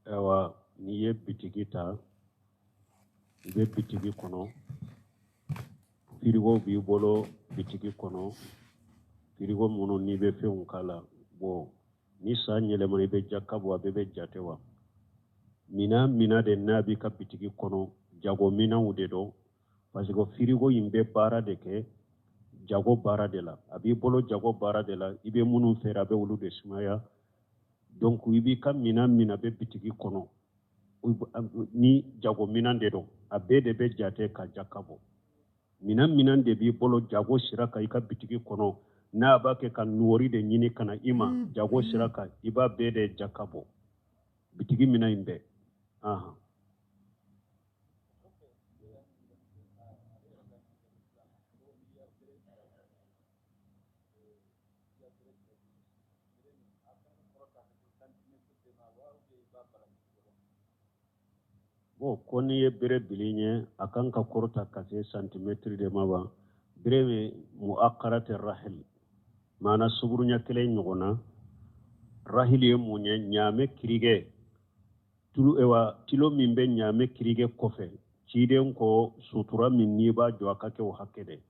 Ayiwa, n'i ye bitigi ta, i bɛ bitigi kɔnɔ, firigo b'i bolo bitigi kɔnɔ, firigo minnu n'i bɛ fɛnw k'a la. Bon, ni san yɛlɛmana, i bɛ jaka bɔ, a bɛɛ bɛ jate wa? Minan minan de n'a b'i ka bitigi kɔnɔ, jago minanw de don, parce que firigo in bɛ baara de kɛ jago baara de la. A b'i bolo jago baara de la, i bɛ minnu feere, a bɛ olu de sumaya. Donc i b'i ka minan min bɛ bitigi kɔnɔ ni jago minan de don, a bɛɛ de bɛ jate ka jaka bɔ. Minan minan de b'i bolo jago sira kan i ka bitigi kɔnɔ, n'a b'a kɛ ka wori de ɲini ka na i ma jago sira kan, i b'a bɛɛ de jaka bɔ, bitigi minan in bɛɛ. Ahan. Bon, ko n'i ye bere bil'i ɲɛ, a kan ka kɔrɔta ka se santimɛtiri de ma wa? Bere bɛ muakarati rahil, maana suguruɲɛ kelen ɲɔgɔn na. Rahil ye mun ye? Ɲaamɛ kirigɛ tulu, ewa tilo min bɛ ɲaamɛ kirigɛ kɔfɛ. Ciden ko sutura min n'i b'a jɔ, a ka kɛ o hakɛ de,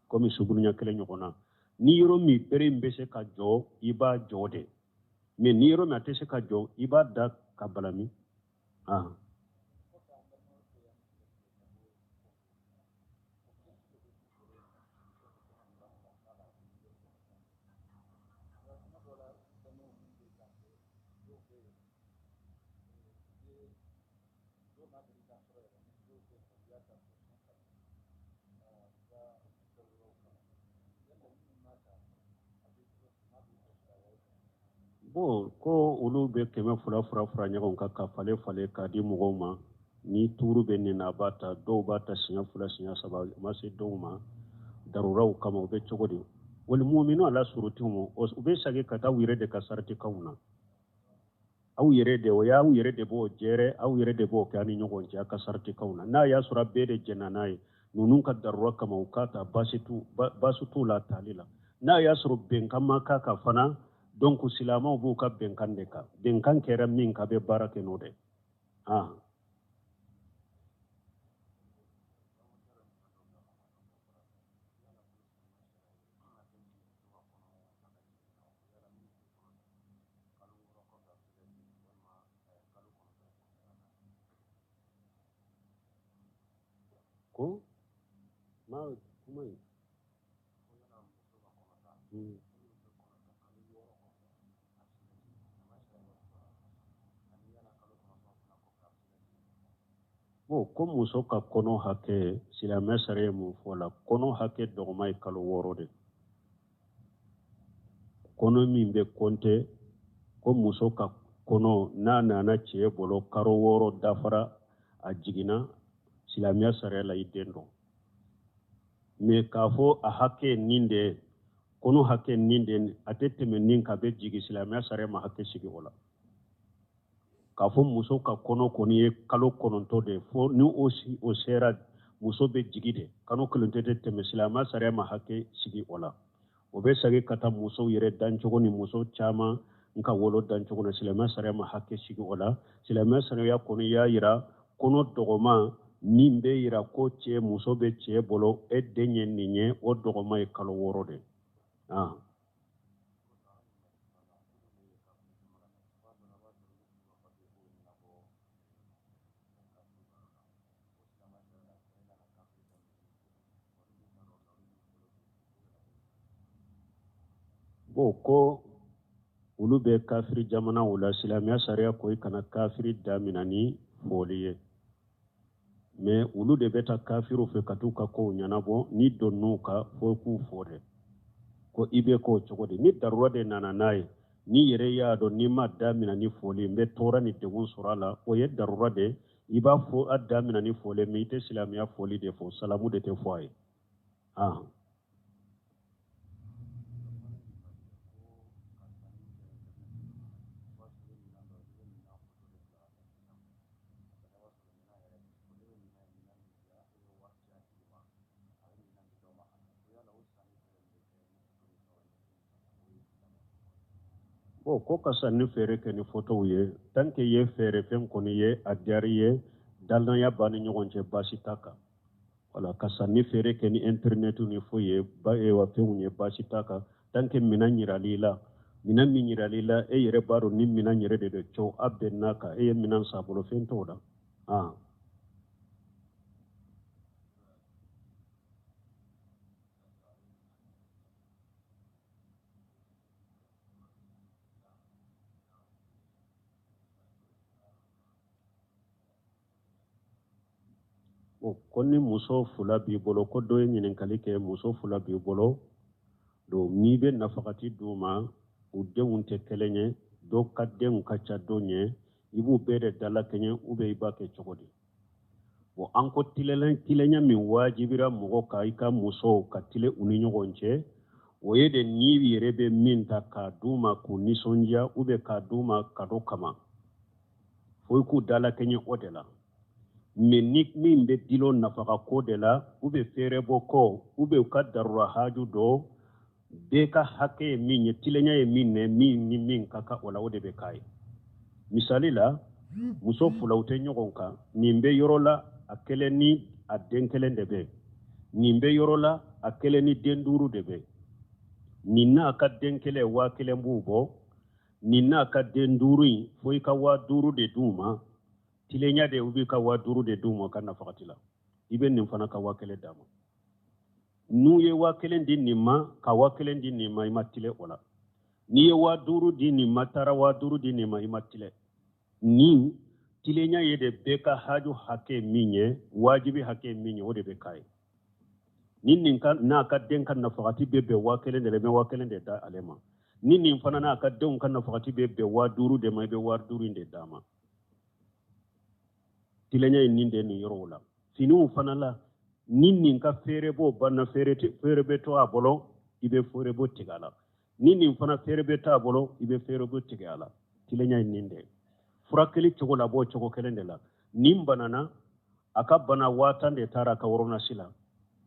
komi suguruɲɛ kelen ɲɔgɔn na. Ni yɔrɔ min bere in bɛ se ka jɔ, i b'a jɔ de, mais ni yɔrɔ min a tɛ se ka jɔ, i b'a da ka balami. Ah. Bon, ko olu bɛ 200 fara fara ɲɔgɔn kan ka falen falen k'a di mɔgɔw ma. Ni tuuru bɛ nin na, a b'a ta, dɔw b'a ta siɲɛ fila, siɲɛ saba, a ma se dɔw ma daruraw kama. U bɛ cogo di? Wali muminu ala surutiw, u bɛ segin ka taa u yɛrɛ de ka saritikanw na. Aw yɛrɛ de, o y'aw yɛrɛ de b'o jɛrɛ, aw yɛrɛ de b'o kɛ aw ni ɲɔgɔn cɛ, aw ka saritikanw na. N'a y'a sɔrɔ a bɛɛ de jɛnna n'a ye, ninnu ka darura kama, u k'a ta, baasi t'u la tali la. N'a y'a sɔrɔ bɛnkan ma k'a kan fana, donc silamɛw b'u ka bɛnkan de kan. Bɛnkan kɛra min kan, bɛ baara kɛ n'o de. Ah. Ko ma kuma in. Bon, ko muso ka kɔnɔ hakɛ, silamɛ sariya ye mun fɔ la? Kɔnɔ hakɛ dɔgɔma ye kalo 6 de. Kɔnɔ min bɛ kɔnte ko muso ka kɔnɔ, n'a nana cɛ bolo, karo 6 dafara, a jiginna, silamɛya sariya la, i den don. Mais k'a fɔ a hakɛ nin de, kɔnɔ hakɛ nin de, a tɛ tɛmɛ nin kan, a bɛ jigin, silamɛya sariya ma hakɛ sigi o la. K'a fɔ muso ka kɔnɔ kɔni ye kalo 9 de ye, fo ni o sera, muso bɛ jigi de, kalo 9 tɛ tɛmɛ, silamɛya sariya ma hakɛ sigi o la. O bɛ segin ka taa musow yɛrɛ dancogo ni muso caman n ka wolo dancogo na, silamɛya sariya ma hakɛ sigi o la. Silamɛya sariya kɔni y'a yira kɔnɔ dɔgɔma min bɛ yira ko cɛ muso bɛ cɛ bolo, e den ye nin ye, o dɔgɔma ye kalo 6 de. Ah. Bon, ko olu bɛ kafiri jamanaw la, silamɛya sariya ko i kana kafiri damina ni foli ye. Mais olu de bɛ taa kafiriw fɛ ka t'u ka kow ɲɛnabɔ, ni donn'u kan fo k'u fo de. Ko i bɛ k'o cogo di? Ni darura de nana n'a ye, n'i yɛrɛ y'a dɔn n'i ma damina ni foli, n bɛ tɔɔrɔ ni degun sɔrɔ a la, o ye darura de. I b'a fɔ a damina ni foli, mais i tɛ silamɛya foli de fɔ, salamu de tɛ fɔ a ye. Ah. Bon, ko ka sanni feere kɛ ni fotow ye, tant que i ye feerefɛn kɔni ye, a diyara i ye, danaya b'a ni ɲɔgɔn cɛ, baasi t'a kan. Wala ka sanni feere kɛ ni internet ni foyi ye, ba wa fɛnw ye, baasi t'a kan, tant que minɛn yiral'i la, minɛn min yiral'i la, e yɛrɛ b'a dɔn ni minɛn yɛrɛ de don cɛw, a bɛnn'a kan, e ye minɛn san a bolo, fɛn t'o la. Ah. Ko ni muso fila b'i bolo, ko dɔ ye ɲininkali kɛ, muso fila b'i bolo donc n'i bɛ nafakati d'u ma, u denw tɛ kelen ye, dɔ ka denw ka ca dɔ ɲɛ, i b'u bɛɛ de dalakɛɲɛ ou bien i b'a kɛ cogo di? Bon, an ko tilenya min wajibira mɔgɔ kan i ka musow ka tilen u ni ɲɔgɔn cɛ, o ye de n'i yɛrɛ bɛ min ta k'a d'u ma k'u nisɔndiya ou bien k'a d'u ma kado kama, fo i k'u dalakɛɲɛ o de la. Mais ni min bɛ dilo nafaga ko de la ou bien fɛɛrɛbɔ ko ou bien u ka darura haju dɔ, bɛɛ ka hakɛ ye min ye, tilenya ye min ye, min ni min ka kan o la, o de bɛ k'a ye. Misali la, muso filaw tɛ ɲɔgɔn kan, nin bɛ yɔrɔ la a kelen ni a den kelen de bɛ, nin bɛ yɔrɔ la a kelen ni den duuru de bɛ, nin n'a ka den kelen 1000 b'u bɔ, nin n'a ka den duuru in fo i ka 5000 de d'u ma. Tilenya de, u b'i ka 5000 de d'u ma ka nafakati la, i bɛ nin fana ka 1000 d'a ma. N'u ye 1000 di nin ma ka 1000 di nin ma, i ma tilen o la. N'i ye 5000 di nin ma, taara 5000 di nin ma, i ma tilen. Nin tilenya ye de bɛɛ ka haju hakɛ min ye, wajibi hakɛ min ye, o de bɛ k'a ye. Ni nin ka n'a ka den ka nafakati bɛ bɛn 1000 de la, i bɛ 1000 de da ale ma. Ni nin fana n'a ka denw ka nafakati bɛ bɛn 5000 de ma, i bɛ 5000 in de d'a ma. Tilenya ye nin de nin yɔrɔw la. Finiw fana la, ni nin ka feerebɔ banna, feere bɛ to a bolo, i bɛ feerebɔ tigɛ a la. Ni nin fana feere bɛ to a bolo, i bɛ feerebɔ tigɛ a la. Tilenya ye nin de ye. Furakɛli cogo la, b'o cogo kelen de la. Nin banana, a ka bana 10 000 de taara a ka ordonnance la.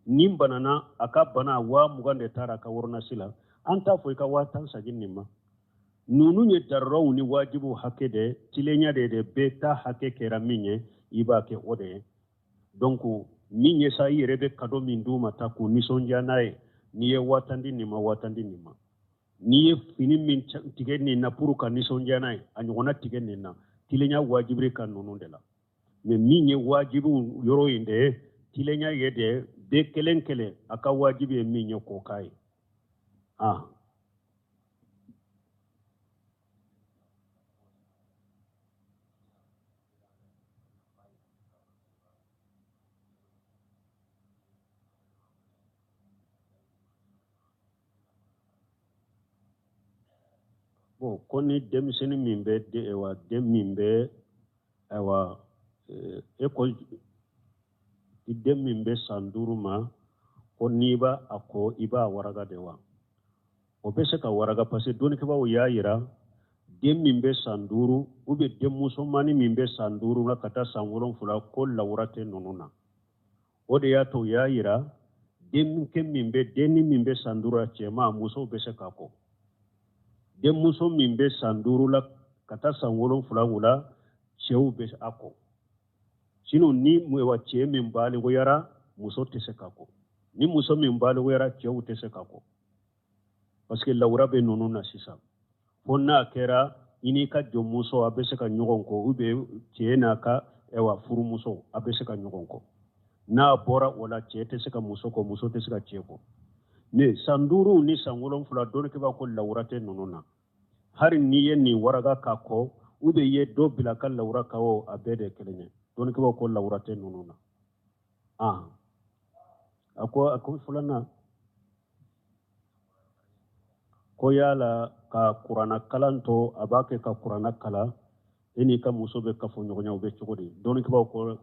Nin banana, a ka bana 20 000 de taara a ka ordonnance la. An t'a fɔ i ka 10 000 sagin nin ma. Ninnu ye daruraw ni wajibiw hakɛ de, tilenya de de bɛɛ ta hakɛ kɛra min ye, i b'a kɛ o de ye. Donc min ye sa, i yɛrɛ bɛ kado min d'u ma ta k'u nisɔndiya n'a ye, n'i ye 10 000 di nin ma, 10 000 di nin ma. N'i ye fini min tigɛ nin na pour ka nisɔndiya n'a ye, a ɲɔgɔnna tigɛ nin na. Tilenya wajibiri ka ninnu de la. Mais min ye wajibiw yɔrɔ in de ye, tilenya ye de bɛɛ kelen kelen a ka wajibi ye min ye, k'o k'a ye. Ah. Bon, ko ni denmisɛnnin min bɛ de, wa den min bɛ, ayiwa, e ko i den min bɛ san 5 ma, ko n'i b'a a ko i b'a waraga de wa? O bɛ se ka waraga, parce que dɔnnikɛbaaw y'a yira den min bɛ san 5 ou bien den musomannin min bɛ san 5 la ka taa san 7, ko lawura tɛ ninnu na. O de y'a to u y'a yira denkɛ min bɛ, denni min bɛ san 5 la, cɛman, musow bɛ se k'a ko. Denmuso min bɛ san 5 la ka taa san 7 o la, cɛw bɛ a ko. Sinon ni wa cɛ min balikuyara, muso tɛ se k'a ko. Ni muso min balikuyara, cɛw tɛ se k'a ko, parce que lawura bɛ ninnu na sisan. Fo n'a kɛra i n'i ka jɔnmuso a bɛ se ka ɲɔgɔn ko, ou bien cɛ n'a ka ɛwa furumuso a bɛ se ka ɲɔgɔn ko. N'a bɔra o la, cɛ tɛ se ka muso ko, muso tɛ se ka cɛ ko. Mais san 5 ni san 7, dɔnnikɛbaa ko lawura tɛ ninnu na. Hali n'i ye nin waraga k'a kɔ, ou bien i ye dɔ bila ka lawura kan, o a bɛɛ de ye kelen ye. Dɔnnikɛbaaw ko lawura tɛ ninnu na. Ah. A ko filanan ko yala ka kuranna kalan to a b'a kɛ ka kuranna kalan, e n'i ka muso bɛ kafoɲɔgɔnya, o bɛ cogo di? Dɔnnikɛbaaw ko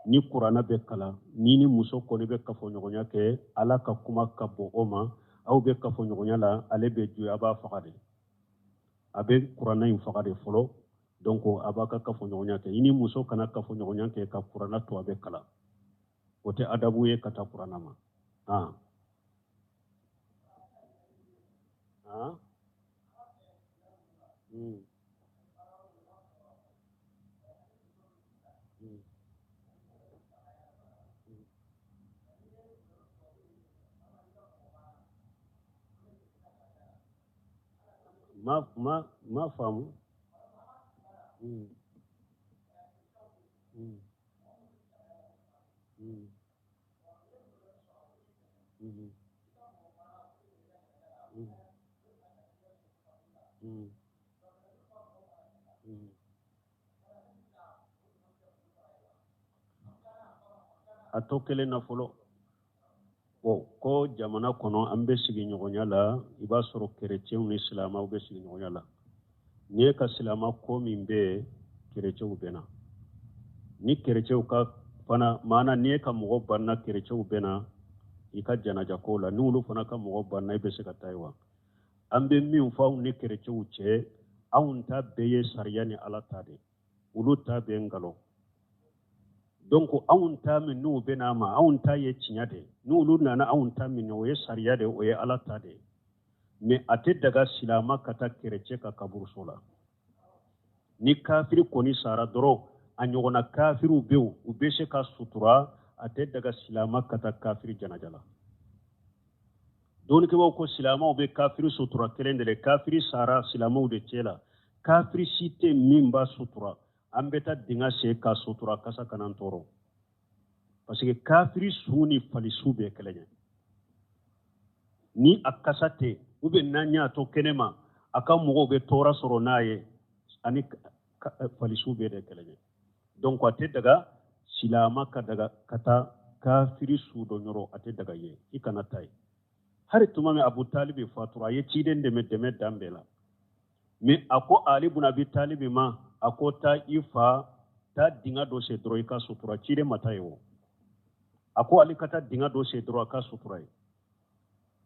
ni kuranna bɛ kalan, n'i ni muso kɔni bɛ kafoɲɔgɔnya kɛ, Ala ka kuma ka bon o ma, aw bɛ kafoɲɔgɔnya la, ale bɛ juguya, a b'a faga de, a bɛ kuranna in faga de fɔlɔ. Donc a b'a ka kafoɲɔgɔnya kɛ. I ni muso kana kafoɲɔgɔnya kɛ ka kuranna to a bɛ kalan, o tɛ adabu ye ka taa kuranna ma. Ah. Ah. Ma faamu. A to kelen na fɔlɔ. Bon, ko jamana kɔnɔ an bɛ sigiɲɔgɔnya la, i b'a sɔrɔ kerecɛnw ni silamɛw bɛ sigiɲɔgɔnya la. N'i ye ka silama ko min bɛ yen, kerecɛnw bɛ na. Ni kerecɛnw ka fana maana n'i ye ka mɔgɔ banna, kerecɛnw bɛ na i ka janaja ko la. Ni olu fana ka mɔgɔ banna, i bɛ se ka taa yen wa? An bɛ min fɔ anw ni kerecɛnw cɛ, anw ta bɛɛ ye sariya ni Ala ta de, olu ta bɛɛ nkalon. Donc anw ta min n'u bɛ n'a ma, anw ta ye tiɲɛ de. N'olu nana anw ta min, o ye sariya de, o ye Ala ta de. Mais a tɛ daga silama ka taa kerecɛ ka kaburuso la. Ni kafiri kɔni sara dɔrɔn, a ɲɔgɔnna kafiriw bɛ yen, u bɛ se ka sutura. A tɛ daga silama ka taa kafiri janaja la. Dɔnnikɛbaaw ko silamaw bɛ kafiri sutura kelen de la. Kafiri sara silamaw de cɛ la, kafiri si tɛ min b'a sutura. An bɛ taa dingɛ sen k'a sutura, kasa kana an tɔɔrɔ, parce que kafiri su ni fali su bɛɛ kelen ye. Ni a kasa tɛ u bɛ n'an y'a to kɛnɛma, a ka mɔgɔw bɛ tɔɔrɔ sɔrɔ n'a ye, ani fali su bɛɛ de kelen ye. Donc a tɛ daga silama ka daga ka taa kafiri su don yɔrɔ, a tɛ daga ye, i kana taa yen. Hari tuma min Abu Talibi fatura, a ye ciden dɛmɛ dɛmɛ dan bɛɛ la, mais a ko Ali bun Abi Talibi ma, a ko taa i fa, taa dingɛ dɔ sen dɔrɔn i ka sutura. Ciden ma taa yen o. A ko Ali ka taa dingɛ dɔ sen dɔrɔn a ka sutura ye.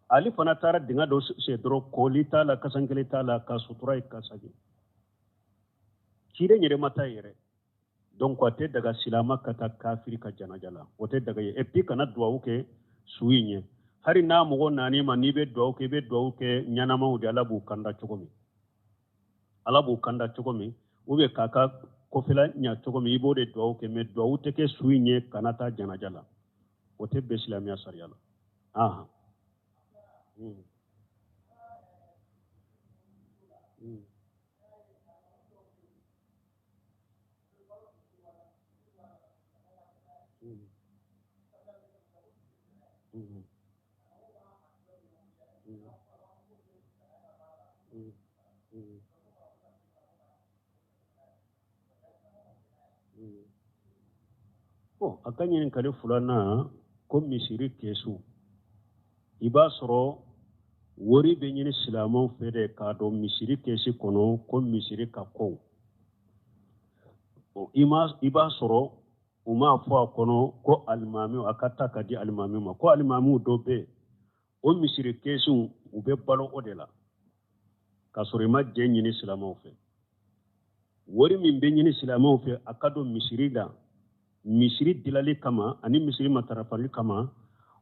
Ali fana taara dingɛ dɔ sen dɔrɔn, koli t'a la, kasankelen t'a la, ka sutura ye, ka segin. Ciden yɛrɛ ma taa yɛrɛ. Donc a tɛ daga silama ka taa kafiri ka janaja la, o tɛ daga ye. Et puis kana duwawu kɛ su in ye. Hari n'a mɔgɔ nan'i ma, n'i bɛ duwawu kɛ, i bɛ duwawu kɛ ɲɛnamaw de, Ala b'u kanda cogo min, Ala b'u kanda cogo min, ou bien k'a ka kɔfɛla ɲa cogo min, i b'o de duwawu kɛ. Mais duwawu tɛ kɛ su in ye, kana taa janaja la, o tɛ bɛn silamɛya sariya la. Ahan. Bon, a ka ɲininkali filanan ko misiri kɛsu, i b'a sɔrɔ wari bɛ ɲini silamɛw fɛ de k'a don misiri kɛsi kɔnɔ, ko misiri ka kow. I b'a sɔrɔ u m'a fɔ a kɔnɔ ko alimami a ka ta ka di alimami ma, ko alimamiw dɔ bɛ yen, o misiri kɛsiw u bɛ balo o de la, k'a sɔrɔ i ma jɛ ɲini silamɛw fɛ. Wari min bɛ ɲini silamɛw fɛ a ka don misiri la, misiri dilali kama ani misiri matarafali kama,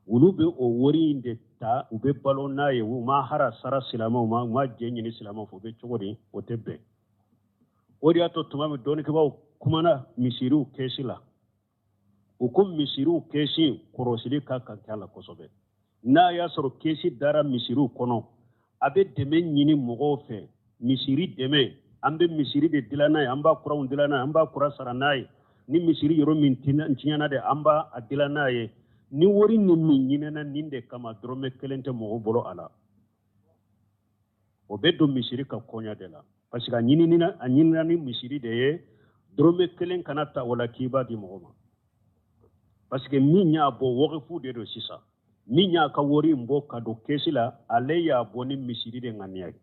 olu bɛ o wari in de ta, u bɛ balo n'a ye. U ma hara sara silamɛw ma, u ma jɛ ɲini silamɛw fɛ. O bɛ cogo di? O tɛ bɛn. O de y'a to tuma min dɔnnikɛbaaw kumana misiriw kɛsi la, u ko misiriw kɛsi kɔrɔsili ka kan kɛ a la kosɛbɛ. N'a y'a sɔrɔ kɛsi dara misiriw kɔnɔ, a bɛ dɛmɛ ɲini mɔgɔw fɛ, misiri dɛmɛ, an bɛ misiri de dilan n'a ye, an b'a kuranw dilan n'a ye, an b'a kuran sara n'a ye, ni misiri yɔrɔ min tiɲɛna de, an b'a dilan n'a ye. Ni wari ni min ɲinɛna nin de kama, dɔrɔmɛ kelen tɛ mɔgɔ bolo a la, o bɛ don misiri ka koɲa de la, parce que a ɲinina ni misiri de ye. Dɔrɔmɛ kelen kana ta o la k'i b'a di mɔgɔ ma, parce que min y'a bɔ, wakifu de don sisan. Min y'a ka wari in bɔ ka don kɛsi la, ale y'a bɔ ni misiri de ŋaniya ye.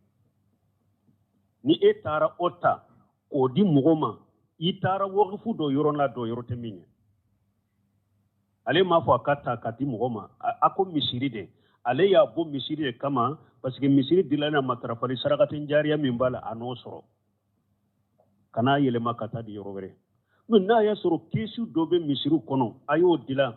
Ni e taara o ta k'o di mɔgɔ ma, i taara wakifu dɔ yɔrɔ la, dɔ yɔrɔ tɛ min ye. Ale m'a fɔ a ka ta ka di mɔgɔ ma, a ko misiri de, ale y'a bɔ misiri de kama, parce que misiri dilanna matarafali sarakatin jariya min b'a la, a n'o sɔrɔ, kan'a yɛlɛma ka taa di yɔrɔ wɛrɛ. Mais n'a y'a sɔrɔ kɛsu dɔ bɛ misiriw kɔnɔ, a y'o dilan,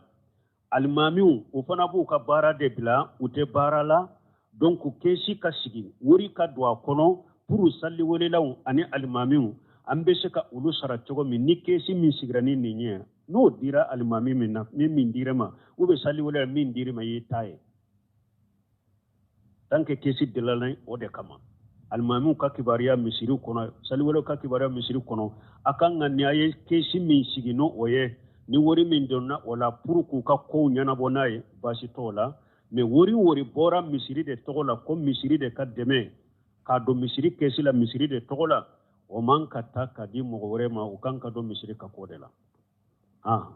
alimamiw o fana b'u ka baara de bila, u tɛ baara la. Donc kɛsi ka sigi, wari ka don a kɔnɔ. Pour saliwelelaw ani alimamiw, an bɛ se ka olu sara cogo min, ni kɛsi min sigira ni nin ye, n'o dira alimami min na, min dir'e ma, ou bien saliwelela min dir'i ma, i y'i ta ye. Tant que kɛsi dilanna o de kama, alimamiw ka kibaruya misiri kɔnɔ, saliwelew ka kibaruya misiri kɔnɔ, a kan ka ni a ye kɛsi min sigi n'o o ye, ni wari min donna o la pour k'u ka kow ɲɛnabɔ n'a ye, baasi t'o la. Mais wari wari bɔra misiri de tɔgɔ la, ko misiri de ka dɛmɛ k'a don misiri kɛsi la, misiri de tɔgɔ la, o man ka ta ka di mɔgɔ wɛrɛ ma, o kan ka don misiri ka ko de la. Ah.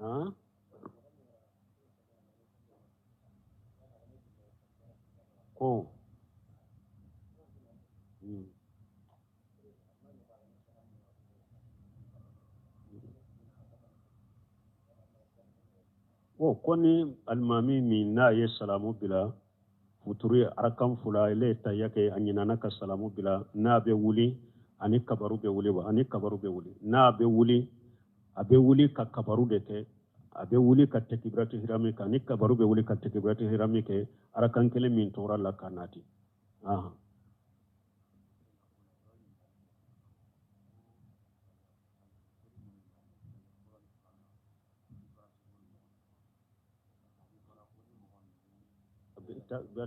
Ah. Ko. O ko ni alimami min n'a ye salamu bila futuru ye arakan fila, ile ye tahiya kɛ, a ɲinana ka salamu bila, n'a bɛ wuli ani kabaru bɛ wuli wa? Ani kabaru bɛ wuli. N'a bɛ wuli, a bɛ wuli ka kabaru de kɛ, a bɛ wuli ka tekibiratu hirami kɛ, ani kabaru bɛ wuli ka tekibiratu hirami kɛ, arakan kelen min tora la ka nati. Ahan.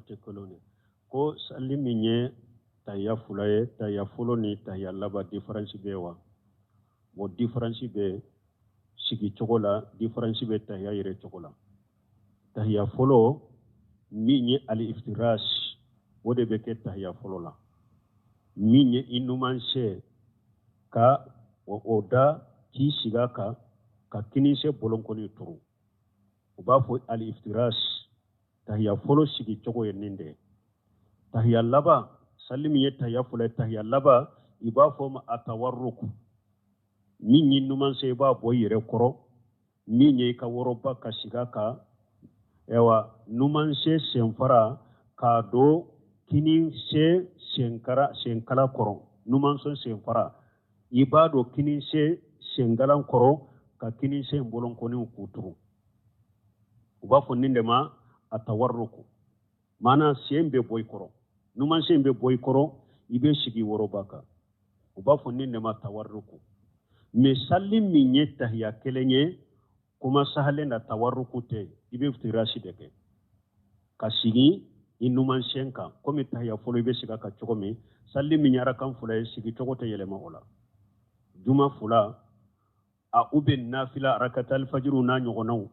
Tɛ kolon ye ko sali min ye tahiya fila ye, tahiya fɔlɔ ni tahiya laban, différence bɛ wa? Bon, différence bɛ sigi cogo la, différence bɛ tahiya yɛrɛ cogo la. Tahiya fɔlɔ min ye al-iftirash, o de bɛ kɛ tahiya fɔlɔ la. Min ye i numansen ka o da k'i sigi a kan ka kininsen bolonkɔni turu, u b'a fɔ al-iftirash. Tahiya fɔlɔ sigi cogo ye nin de ye. Tahiya laban, sali min ye tahiya fɔlɔ ye, tahiya laban i b'a fɔ ma atawarruk. Min ye numansen i b'a bɔ i yɛrɛ kɔrɔ, min ye i ka woroba ka sigi a kan, ayiwa numansen senfara k'a don kininsen senkala kɔrɔ, numansen senfara i b'a don kininsen senkalan kɔrɔ ka kininsen bolonkɔniw k'u turu. U b'a fɔ nin de ma atawarruku. Maana sen bɛ bɔ i kɔrɔ, numansen bɛ bɔ i kɔrɔ, i bɛ sigi woroba kan, u b'a fɔ nin de ma tawarruku. Mais sali min ye tahiya kelen ye, kuma sahalen na tawarruku tɛ, i bɛ iftirasi de kɛ ka sigi i numansen kan, komi tahiya fɔlɔ i bɛ sigi a kan cogo min. Sali min ye arakan fila ye, sigi cogo tɛ yɛlɛma o la. Juma fila a u bɛ nafila arakata alifajiriw n'a ɲɔgɔnnaw,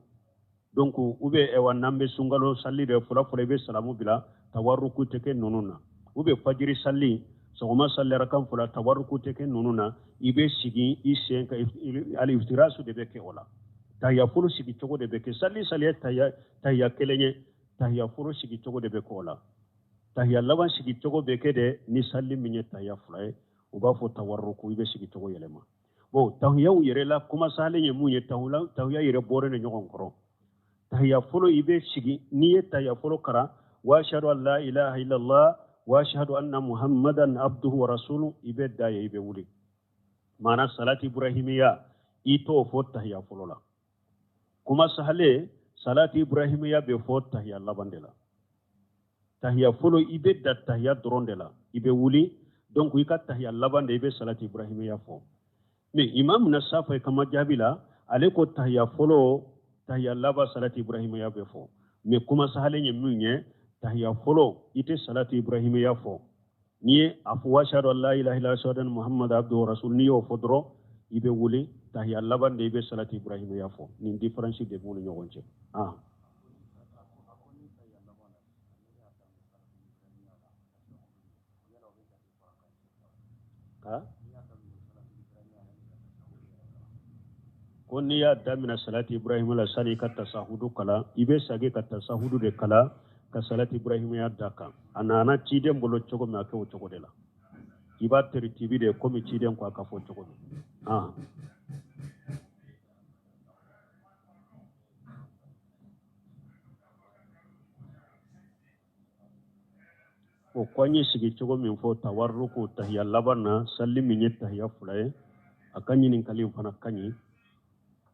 donc u bɛ ɛwa n'an bɛ sunkalo sali de fɔlɔ fɔlɔ, i bɛ salamu bila, tawarruku tɛ kɛ ninnu na. U bɛ fajiri sali, sɔgɔma sali arakan fila, tawarruku tɛ kɛ ninnu na, i bɛ sigi i sen kan, aliftirasu de bɛ kɛ o la. Tahiya fɔlɔ sigi cogo de bɛ kɛ sali sali ye tahiya kelen ye, tahiya fɔlɔ sigi cogo de bɛ kɛ o la. Tahiya laban sigi cogo bɛ kɛ de ni sali min ye tahiya fila ye, u b'a fɔ tawarruku, i bɛ sigi cogo yɛlɛma. Bon, tahiyaw yɛrɛ la kuma sahalen ye mun ye, tahiya yɛrɛ bɔren de ɲɔgɔn kɔrɔ. Tahiya fɔlɔ i bɛ sigi, n'i ye tahiya fɔlɔ karan, wa ashhadu an la ilaha illallah wa ashhadu anna muhammadan abduhu wa rasuluhu, i bɛ da ye, i bɛ wuli. Maana salati ibrahimiya i t'o fɔ tahiya fɔlɔ la. Kuma sahalen, salati ibrahimiya bɛ fɔ tahiya laban de la. Tahiya fɔlɔ i bɛ da tahiya dɔrɔn de la, i bɛ wuli, donc i ka tahiya laban de i bɛ salati ibrahimiya fɔ. Mais imam na safa kama jaabi la, ale ko tahiya fɔlɔ, tahiya laban salati ibrahimiya bɛ fɔ. Mais kuma sahalen ye min ye, tahiya fɔlɔ i tɛ salati ibrahimiya fɔ. N'i ye a fɔ wa ashhadu an la ilaha illallah wa ashhadu anna muhammadan abduhu wa rasuluhu, n'i y'o fɔ dɔrɔn i bɛ wuli, tahiya laban de i bɛ salati ibrahimiya fɔ. Nin différence de b'u ni ɲɔgɔn cɛ. Ah. Ko n'i y'a daminɛ salati ibrahima la sani i ka tasahudu kalan, i bɛ sagi ka tasahudu de kalan ka salati ibrahima da kan. A nana ciden bolo cogo min, a kɛ o cogo de la. I b'a teritibi de komi ciden ko a ka fɔ cogo min. Ah. O ko an ye sigi cogo min fɔ tawarruku tahiya laban na, sali min ye tahiya fila ye, a ka ɲininkali in fana ka ɲi.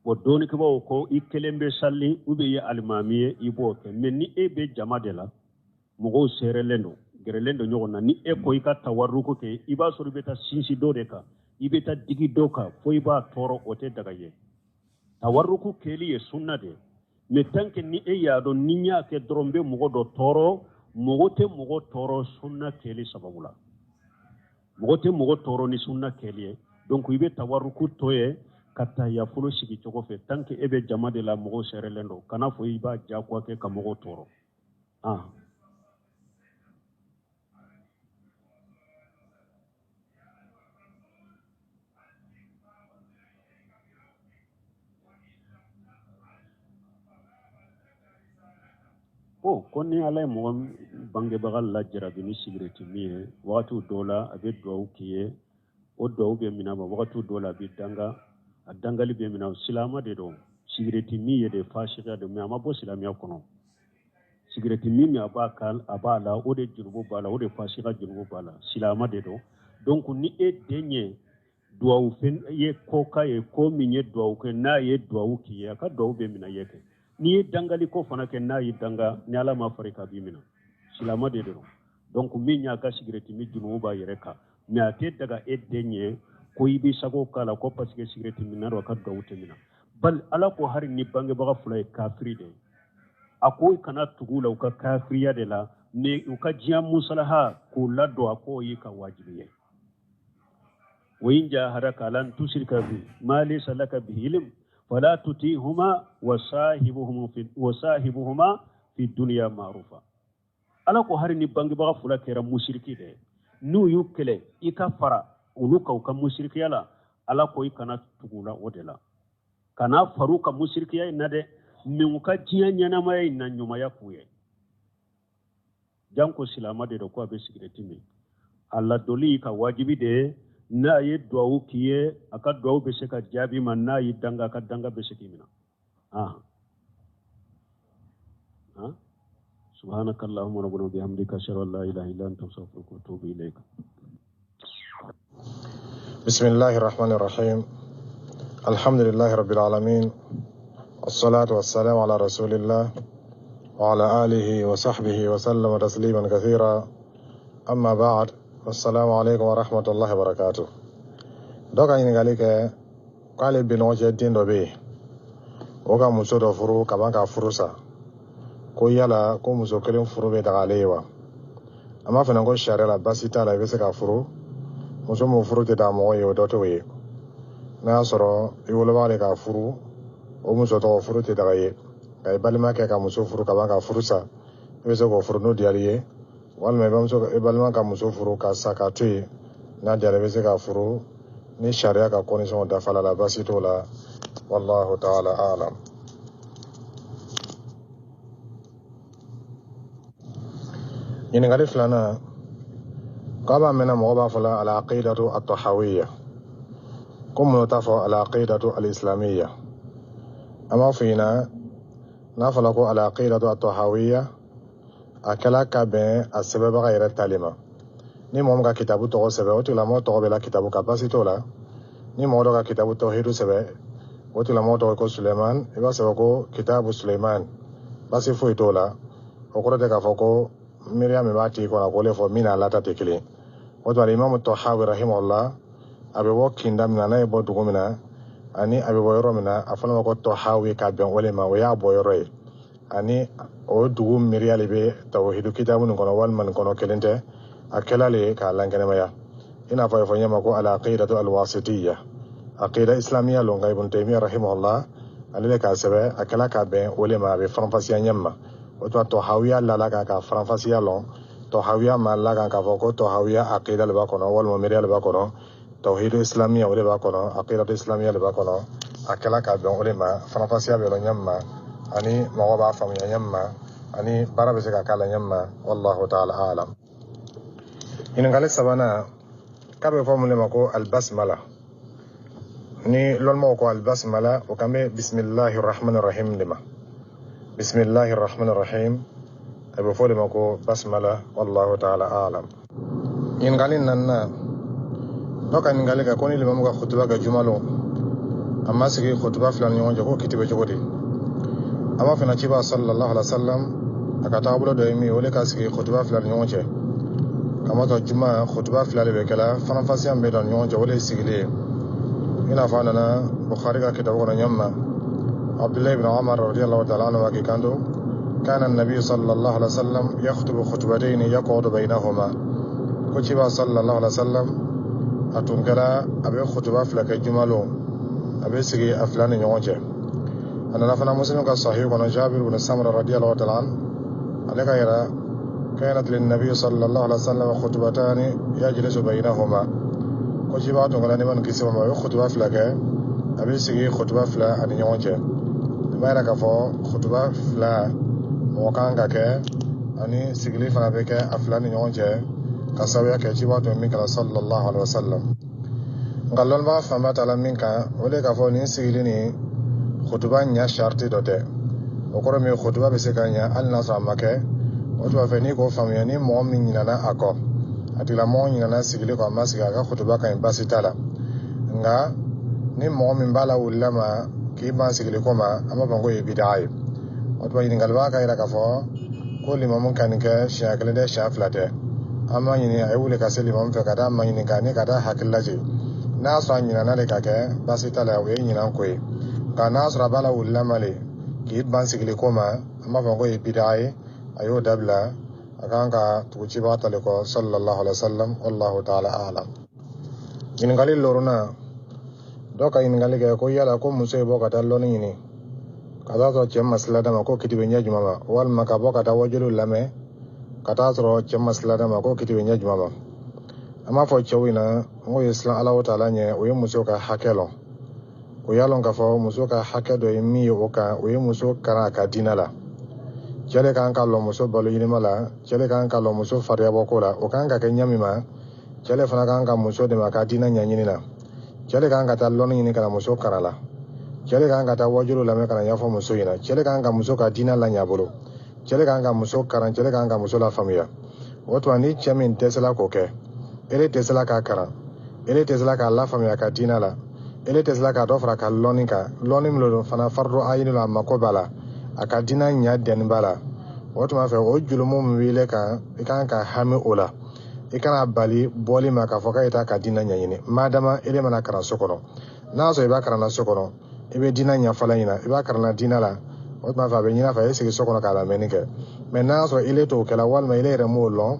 Bon, dɔnnikɛbaaw ko i kelen bɛ sali ou bien i ye alimami ye, i b'o kɛ. Mais ni e bɛ jama de la, mɔgɔw seerelen don, gɛrɛlen don ɲɔgɔn na, ni e ko i ka tawaruku kɛ, i b'a sɔrɔ i bɛ taa sinsin dɔ de kan, i bɛ taa digi dɔ kan fo i b'a tɔɔrɔ, o tɛ daga ye. Tawaruku kɛli ye sunna de ye, mais tant que ni e y'a dɔn ni n y'a kɛ dɔrɔn n bɛ mɔgɔ dɔ tɔɔrɔ, mɔgɔ tɛ mɔgɔ tɔɔrɔ sunna kɛli sababu la, mɔgɔ tɛ mɔgɔ tɔɔrɔ ni sunna kɛli ye. Donc i bɛ tawaruku to yen ka tahiya fɔlɔ sigi cogo fɛ, tant que e bɛ jama de la, mɔgɔw sɛrɛlen don, kana fɔ i b'a diyagoya kɛ ka mɔgɔw tɔɔrɔ. Ah. Ko ni Ala ye mɔgɔ bangebaga lajarabi ni sigirɛti min ye, wagati dɔw la a bɛ duwawu k'i ye, o duwawu bɛ minɛ ma, wagati dɔw la a bɛ danga, a dangali bɛ minɛ. Silama de don, sigirɛti min ye de fasiya don, mais a ma bɔ silamɛya kɔnɔ. Sigirɛti min a b'a kan, a b'a la, o de jurumu b'a la, o de fasiya jurumu b'a la, silama de don. Donc ni e den ye duwawu fɛn ye ko k'a ye, ko min ye duwawu kɛ, n'a ye duwawu k'i ye, a ka duwawu bɛ minɛ ye kɛ. N'i ye dangali ko fana kɛ, n'a y'i danga, ni Ala ma fara i kan, a b'i minɛ. Silama de don. Donc min y'a ka sigirɛti min, jurumu b'a yɛrɛ kan, mais a tɛ daga e den ye ko i bɛ sago k'a la ko parce que sigirɛti minna don, a ka duwawu tɛ minɛ. Bali Ala ko hali ni bangebaga fila ye kafiri de ye, a ko i kana tugu u la u ka kafiriya de la, mais u ka diɲɛ musalaha k'u ladon, a k'o y'i ka wajibi ye. Wa in jahadaka ala an tushrika bi ma laysa laka bihi ilm fala tutihuma wa sahibuhuma fi dunya ma'rufa. Ala ko hari ni bangebaga fila kɛra musiriki de ye, n'u y'u kɛlɛ i ka fara olu kan u ka musirikiya la, Ala ko i kana tugu u la o de la, kana fara u ka musirikiya in na dɛ, mais u ka diɲɛ ɲɛnamaya in na ɲumanya k'u ye. Janko silama de don ko a bɛ sigirɛti min, a ladoli ka wajibi de ye. N'a ye duwawu k'i ye, a ka duwawu bɛ se ka jaabi ma, n'a y'i danga, a ka danga bɛ se k'i minɛ. Ah. Ah. Subhanaka Allahumma rabbana wa bihamdika ashhadu an la ilaha illa anta astaghfiruka wa atubu ilayk. Bismillahir Rahmanir Rahim. Alhamdulillahi Rabbil Alamin. Wassalatu wassalamu ala Rasulillah wa ala alihi wa sahbihi wa sallama tasliman kathira. Amma ba'd. Assalamu alaikum wa rahmatullahi wa barakatuh. Dɔ ka ɲininkali kɛ k'ale benɔgɔ cɛ den dɔ bɛ yen, o ka muso dɔ furu ka ban ka furu sa, ko yala ko muso kelen furu bɛ daga ale ye wa? An b'a fana ko sariya la baasi t'a la, i bɛ se ka furu muso min furu tɛ daga mɔgɔ ye, o dɔ t'o ye. N'a y'a sɔrɔ i wolobaga de k'a furu, o muso tɔgɔ furu tɛ daga ye, nka i balimakɛ ka muso furu ka ban ka furu sa, i bɛ se k'o furu n'o diyar'i ye, walima i balima ka muso furu ka sa k'a to yen, n'a diyara i bɛ se k'a furu ni sariya ka condition dafala la, baasi t'o la. Wallahu ta'ala a'lam. Ɲininkali filanan, k'a b'a mɛnna mɔgɔ b'a fɔ la al-aqidatu at-tahawiyya, ko mun t'a fɔ al-aqidatu al-islamiyya? An b'a fɔ ɲɛna, n'a fɔra ko al-aqidatu at-tahawiyya, a kɛla ka bɛn a sɛbɛnbaga yɛrɛ tali ma. Ni mɔgɔ min ka kitabu tɔgɔ sɛbɛn, o tigilamɔgɔ tɔgɔ bɛ la kitabu kan, baasi t'o la. Ni mɔgɔ dɔ ka kitabu tawhidu sɛbɛn, o tigilamɔgɔ tɔgɔ ko Suleiman, i b'a sɛbɛn ko kitabu Suleiman, baasi foyi t'o la. O kɔrɔ tɛ k'a fɔ ko miiriya min b'a tigi kɔnɔ k'o le fɔ min n'a lata tɛ kelen. O tuma Imamu Tahawi rahimahullah, a bɛ bɔ kinda min na, n'a ye bɔ dugu min na ani a bɛ bɔ yɔrɔ min na, a fɔra ma ko Tahawi ka bɛn o le ma, o y'a bɔ yɔrɔ ye. Ani o dugu miiriya le bɛ tawhidu kitabu nin kɔnɔ walima nin kɔnɔ kelen tɛ, a kɛla le k'a lankɛnɛmaya. I n'a fɔ a ye fɔ ɲɛ ma ko al-aqidatu al-wasitiyya, aqida islamiyya lon, nka Ibn Taymiyyah rahimahullah ale le k'a sɛbɛn, a kɛla ka bɛn o le ma, a bɛ faranfasiya ɲɛ ma. O tuma Tahawiya lala kan ka faranfasiya lɔn, Tahawiya ma la kan k'a fɔ ko Tahawiya aqida le b'a kɔnɔ walima miiriya le b'a kɔnɔ, tawhidu islamiyya o de b'a kɔnɔ, aqidatu islamiyya le b'a kɔnɔ. A kɛla ka bɛn o de ma, faranfasiya bɛ lɔn ɲɛ ma, ani mɔgɔ b'a faamuya ɲɛ ma, ani baara bɛ se ka k'a la ɲɛ ma. Wallahu ta'ala a'lam. Ɲininkali sabanan, k'a bɛ fɔ mun de ma ko albasmala? Ni lɔnnimaw ko albasmala, o kan bɛ bisimilahi rahmani rahim de ma. Bisimilahi rahmani rahim, a bɛ fɔ o de ma ko basmala. Wallahu ta'ala a'lam. Ɲininkali naaninan, dɔ ka ɲininkali kɛ ko ni limamu ka kutuba kɛ jumalon, A ma sigi kutuba fila ni ɲɔgɔn cɛ, ko kiti bɛ cogo di? An b'a fana ciba sallallahu alaihi wa sallam a ka taabolo dɔ ye min ye, o le ka sigi kutuba fila ni ɲɔgɔn cɛ. Kamasɔrɔ juma kutuba fila de bɛ kɛla, faranfasiya min bɛ don ni ɲɔgɔn cɛ, o de ye sigili ye. I n'a fɔ a nana Bukhari ka kitabu kɔnɔ ɲɛ min ma, Abdullahi ibn Umar radiyallahu ta'ala anhu k'i kanto: kana nabi sallallahu alaihi wa sallam yakhtubu khutbatayn yaq'udu baynahuma. Ko ciba sallallahu alaihi wa sallam a tun kɛra a bɛ kutuba fila kɛ jumalon, a bɛ sigi a fila ni ɲɔgɔn cɛ. A nana fana Muslim ka sahih kɔnɔ, Jabir ibn Samra radiyallahu ta'ala anhu ale ka yira: kanat linnabi sallallahu alaihi wa sallam khutbatani yajlisu baynahuma. Ko ciba tun kɛra nɛɛma ni kisi ma, a bɛ kutuba fila kɛ, a bɛ sigi kutuba fila ani ɲɔgɔn cɛ. Nin b'a yira k'a fɔ kutuba fila mɔgɔ kan ka kɛ, ani sigili fana bɛ kɛ a fila ni ɲɔgɔn cɛ, ka sababuya kɛ ciba tun min kɛra sallallahu alaihi wa sallam. Nka lɔnnibaga fanba ta la min kan, o de k'a fɔ nin sigili nin kutuba ɲa sariti dɔ tɛ. O kɔrɔ min ye, kutuba bɛ se ka ɲa hali n'a sɔrɔ a ma kɛ. O tuma fɛ, n'i k'o faamuya, ni mɔgɔ min ɲinana a kɔ, a tigilamɔgɔ ɲinana sigili kɔ, a ma sigi, a ka kutuba ka ɲi, baasi t'a la. Nka ni mɔgɔ min b'a la wulila ma k'i ban sigili ko ma, an b'a fɔ k'o ye bidaa ye. O tuma ɲininkalibaga ka yira k'a fɔ ko limamu ka nin kɛ siɲɛ kelen tɛ, siɲɛ fila tɛ. An b'a ɲini a ye wuli ka se limamu fɛ ka taa ma ɲininka ni ka taa hakili lajigin. N'a sɔrɔ a ɲinana de ka kɛ, baasi t'a la, o ye ɲinan ko ye. Nka n'a sɔrɔ a b'a la wulila ma le k'i ban sigili ko ma, an b'a fɔ k'o ye bidaa ye, a y'o dabila. A kan ka tugu cibaga ta le kɔ sallallahu alaihi wa sallam. Wallahu ta'ala a'lam. Ɲininkali loruna, dɔ ka ɲininkali kɛ ko yala ko muso ye bɔ ka taa lɔnni ɲini ka taa sɔrɔ cɛ ma sila d'a ma, ko kiti bɛ ɲɛ jumɛn ma? Walima ka bɔ ka taa wajuliw lamɛn ka taa sɔrɔ cɛ ma sila d'a ma, ko kiti bɛ ɲɛ jumɛn ma? An b'a fɔ cɛw ɲɛna n k'o ye siran Alahu taala ɲɛ, o ye muso ka hakɛ lɔn. O y'a lɔn k'a fɔ muso ka hakɛ dɔ ye min ye o kan, o ye muso karan a ka diinɛ la. Cɛ de kan ka lɔ muso balo ɲinima la, cɛ de kan ka lɔ muso fariyabɔ ko la, o kan ka kɛ ɲɛ min ma. Cɛ de fana kan ka muso dɛmɛ a ka diinɛ ɲɛɲini na. Cɛ de kan ka taa lɔnni ɲini ka na muso karan la. Cɛ de kan ka taa wajuliw lamɛn ka na ɲɛfɔ muso ɲɛna. Cɛ de kan ka muso ka diinɛ laɲɛ a bolo. Cɛ de kan ka muso karan, cɛ de kan ka muso lafaamuya. O tuma ni cɛ min dɛsɛla k'o kɛ, ele dɛsɛla k'a karan, ele dɛsɛla k'a lafaamuya ka diinɛ la, ele dɛsɛla k'a dɔ fara ka lɔnni kan, lɔnni min don fana fardo ayini la, a mako b'a la, a ka diinɛ ɲa dɛnni b'a la. O tuma fɛ, o julumu min b'i kan, i kan ka hami o la. I kana bali bɔli ma k'a fɔ k'a ye taa ka diinɛ ɲɛɲini, madama ele mana karan so kɔnɔ. N'a y'a sɔrɔ i b'a karanna so kɔnɔ, i bɛ diinɛ ɲɛfɔla ɲɛna, i b'a karanna diinɛ la, o tuma fɛ a bɛ ɲini a fɛ a ye sigi so kɔnɔ k'a lamɛnni kɛ. Mɛ n'a y'a sɔrɔ ile t'o kɛla, walima ile yɛrɛ m'o lɔn,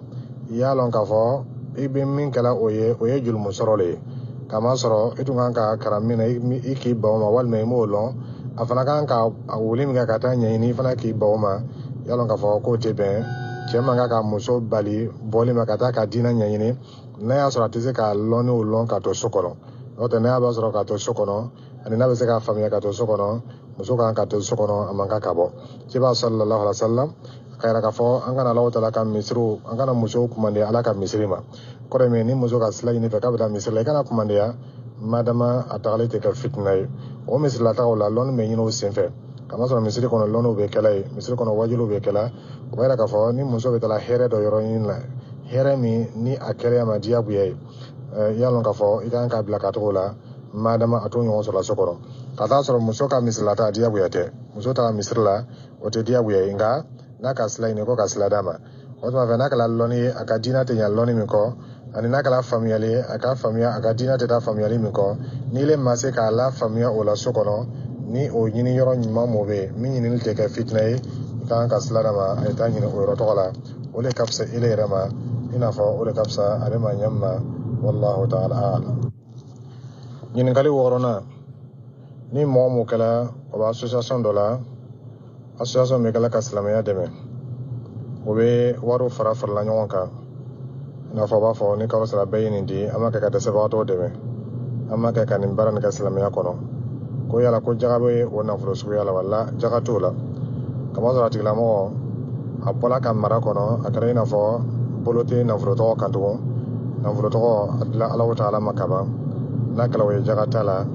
i y'a lɔn k'a fɔ i bɛ min kɛla, o ye julumu sɔrɔ le ye. Kamasɔrɔ i tun kan ka karan min na, i k'i ban o ma, walima i m'o lɔn, a fana kan ka a wuli min kɛ ka taa ɲɛɲini, i fana k'i ban o ma. I y'a lɔn k'a fɔ k'o tɛ bɛn. Cɛ man kan ka muso bali bɔli ma ka taa ka diinɛ ɲɛɲini, n'a y'a sɔrɔ a tɛ se k'a lɔnniw lɔn ka to so kɔnɔ. N'o tɛ, n'a b'a sɔrɔ ka to so kɔnɔ, ani n'a bɛ se k'a faamuya ka to so kɔnɔ, muso kan ka to so kɔnɔ, a man kan ka bɔ. Ciba sallallahu alaihi wa sallam ka yira k'a fɔ an kana Alahu taala ka misiriw, an kana musow kumandiya Ala ka misiri ma. Kɔrɔ ye min ye, ni muso ka sila ɲini fɛ k'a bɛ taa misiri la, i kana kumandiya, madama a tagali tɛ kɛ fitina ye. O misirilataw la, lɔnni bɛ ɲini o sen fɛ, kamasɔrɔ misiri kɔnɔ lɔnniw bɛ kɛla ye, misiri kɔnɔ wajuliw bɛ kɛla. O b'a yira k'a fɔ ni muso bɛ taa hɛrɛ dɔ yɔrɔ ɲini la, hɛrɛ min ni a kɛlɛya ma diyagoya ye, i y'a lɔn k'a fɔ i kan k'a bila ka togo la, madama a t'o ɲɔgɔn sɔrɔ so kɔnɔ. Ka taa sɔrɔ muso ka misirilata diyagoya tɛ, muso taara misiri la, o tɛ diyagoya ye. Nka n'a ka sila ɲini, ko ka sila d'a ma. O tuma fɛ, n'a kɛla lɔnni ye, a ka diinɛ tɛ ɲa lɔnni min kɔ, ani n'a kɛla faamuyali ye, a ka faamuya, a ka diinɛ tɛ taa faamuyali min kɔ, n'ile ma se k'a la faamuya o la so kɔnɔ, ni o ɲini yɔrɔ ɲuman mɔ bɛ yen min ɲinili tɛ kɛ fitinɛ ye, i kan ka sila d'a ma, a ye taa ɲini o yɔrɔ tɔgɔ la. O de ka fisa ile yɛrɛ ma, i n'a fɔ o de ka fisa ale ma ɲɛ ma. Wallahu ta'ala a'lam. Ɲininkali wɔɔrɔnan, ni mɔgɔ mun kɛla o bɛ association dɔ la, association min kɛla ka silamɛya dɛmɛ, o bɛ wariw fara farala ɲɔgɔn kan, i n'a fɔ a b'a fɔ ni kalo sara bɛɛ ye nin di, an b'a kɛ ka dɛsɛbagatɔw dɛmɛ, an b'a kɛ ka nin baara nin kɛ silamɛya kɔnɔ, ko yala ko jaga bɛ o nafolo suguya la wala jaga t'o la? Kamasɔrɔ a tigilamɔgɔ a bɔla ka mara kɔnɔ, a kɛra i n'a fɔ bolo tɛ nafolo tɔgɔ kan tugun. Nafolo tɔgɔ a dila Alahu taala ma kaban. N'a kɛla o ye, jaga t'a la,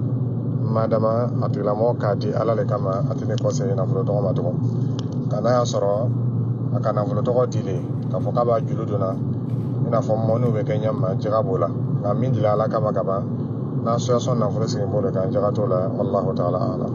madama a tigilamɔgɔ k'a di Ala le kama, a tɛ ne kɔsegin nafolo tɔgɔ ma tugun. Nka n'a y'a sɔrɔ a ka nafolo tɔgɔ di le k'a fɔ k'a b'a juru donna, i n'a fɔ mɔniw bɛ kɛ ɲɛ ma, jaga b'o la. Nka min dila Ala kama kaban, N'association nafolo sigi b'o de kan, jaga t'o la. Wallahu taala alam.